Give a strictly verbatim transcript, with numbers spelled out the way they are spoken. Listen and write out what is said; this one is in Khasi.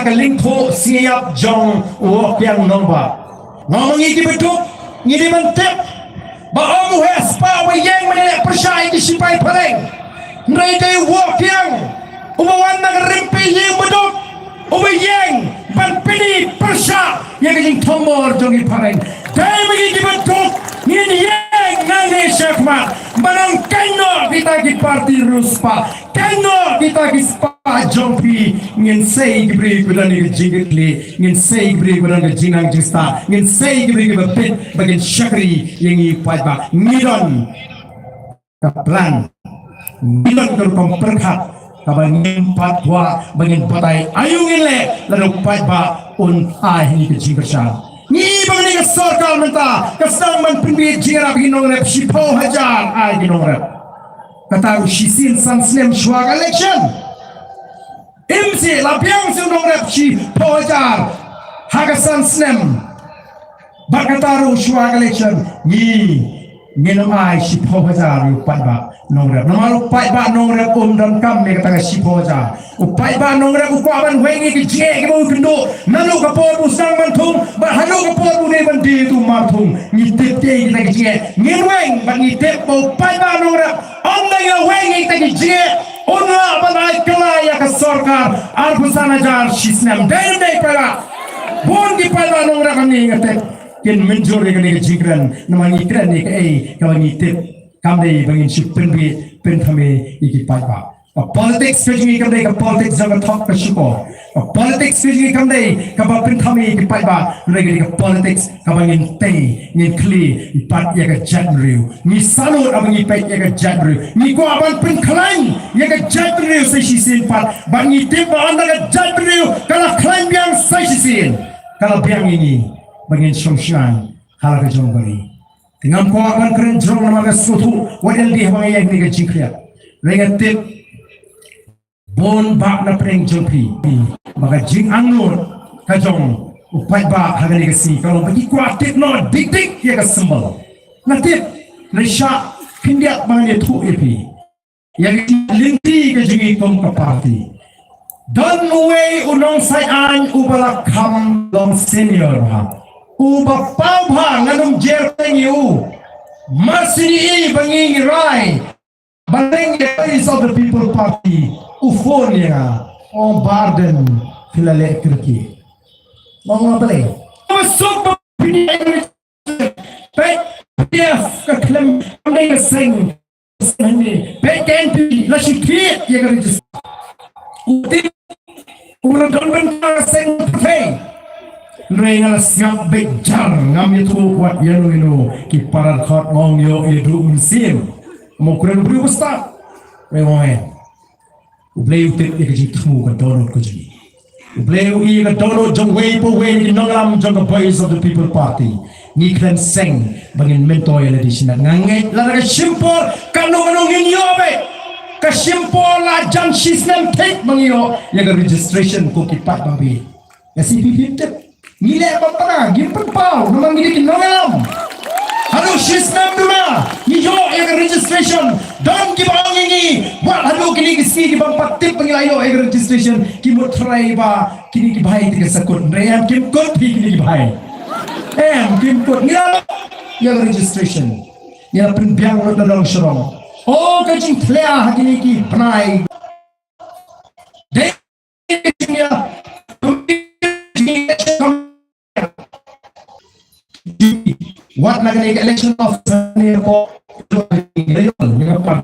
ka lyngkhuh sngi ïap jong u Woh Kiang Nongbah. Nga ong ma ngi kiba duk, ngi dei ban tip ba ym u heh spah uba ïeng ban ïaleh pyrshah ïa ki shipai phareng. Hynrei dei u Woh Kiang uba wan na ka rympei ïing baduk, uba ïeng ban pyni pyrshah ïa ka jingthombor jong ki phareng. Dei ma ngi kiba duk, ngin ïeng nangne shakhmat ban ong, kynnoh kita ki parti riewspah, kynnoh kita ki spah jong phi. Ngin sei ki briew kiba don ïa ka jingkitkhlieh, ngin sei ki briew kiba don ka jingnang jingstad, ngin sei ki briew kiba bit ba kin shakri ïa ngi paidbah. Ngi don ka plan, ngi don ka rukom pyrkhat kaba ngim pat kwah ba ngin batai aïu ngin leh lada u paidbah un ai ha ngi ka jingkyrshan. Ngi ba ngi ka sorkar mynta ka sdang ban pynbeit jingïarap ïa ki nongrep, shiphew hajar ai ki nongrep. Kata ruh shisien san snem shuwa ka election. Im seh la biang seh u nongrep shiphew hajar ha ka san snem. Bad kata ruh shuwa ka election ngi, ngin ym ai shiphew hajar ïa u paidbah nongrep. Namar u paidbah nongrep um donkam ïa kata ka shiphew hajar. U paidbah nongrep u kwah ban weng ïa ki jingeh kiba u kynduh. Naduh ka por u sdang ban thung bad haduh ka por u dei ban die ïa utu u mar thung. Ngi tip te kita ki jingeh ngin weng bad ngi tip ba u paidbah nongrep ym dang ïa weng ïa kita ki jingeh. Un lah ban ai kylla ïa ka sorkar arphew san hajar shi snem. Dei ne ym dei paidbah? Bun ki paidbah nongrep hangne nga tip kin mynjur ïa kane ka jingkren namar ngi kren ïa kaei kaba ngi tip. Kam dei ba ngin shu pynbeit pynthame ïa ki paidbah. Ka politics ka jong ngi kam dei ka politics jong ka thok ka shukor. Ka politics ka jong ngi kam dei kaba pynthame ïa ki paidbah. Hynrei ka dei ka politics kaba ngin tei, ngin khlieh pat ïa ka jaitbynriew. Ngi salut haba ngi peit ïa ka jaitbynriew. Ngi kwah ban pynkhlaiñ ïa ka jaitbynriew sa shisien pat. Bad ngi tip ba ynda ka jaitbynriew ka la khlaiñ biang sa shisien, ka la biang ïa ngi ba ngin shong shngaiñ ha la ka jong ka ri. Te ngam kwah ban kren jrong namar nga sngewthuh wat ïa lade haba nga ïaid ha kane ka jingkhriat. Hynrei nga tip bun bah na pdeng jong phi ba ka jingangnud ka jong u paidbah ha kane ka sngi ka long ba ki kwah tip noh dik dik ïa ka symbol. Nga tip, hynrei shah khyndiat ba ngan ïathuh ïa phi ïa ka jinglynti ka jong ngi kum ka party. Don uwei u nongshai aiñ uba la kham long senior bha, uba paw bha, ngan ym jer teng ïa u. Mar sini i ba ngi ngi rai ban leng ïa Voice of the People Party, u phone ïa nga, u ong, Bah Ardent, phi la leh kyrkieh. Nga ong, balei? Ba suk ba phi peit, peit ka khlem, kam dei ka seng. Peit ka N P P la shu thied ïa ka register. U tip u la don bynta ka seng pyrthei. Hynrei nga la sngap beit jar, ngam ïathuh wat ïano ïano, ki para dkhot nga ong ïoh ïa duh mynsiem. Mo kren briew ba stad. Hynrei mo eh. U Blei u tip ïa ka jingthmu ka dohnud ka jong ngi. U Blei u i ïa ka dohnud jong uwei pa uwei na ki nongïalam jong ka Voice of the People Party. Ngi khlem seng ba ngin myntoi ïa lade shimet. Nga ngeit lada ka shim por, kano kano ngin ïoh beit. Ka shim por la jan shi snem thik ba ngi ïoh ïa ka registration ko ki paidbah. Ïa C P P tip. Ngi leh ba para, ngim pynpaw, namar ngi dei ki nongïalam. Haduh shi snem duna ngi ïoh ïa ka registration. Don kiba ong ïa ngi, wat haduh kine ki sngi ki bym pat tip ba ngi la ïoh ïa ka registration, ki mut tharai ba kine ki bhai te ki sa kut. Hynrei em, kim kut phi kine ki bhai. Em, kim kut. Ngi la ïoh ïa ka registration. Ngi la pynbiang lut na dong sha dong. O ka jingthlia ha kine ki bnai. Dei Wat na kane ka election officer ne ko, ne ka party.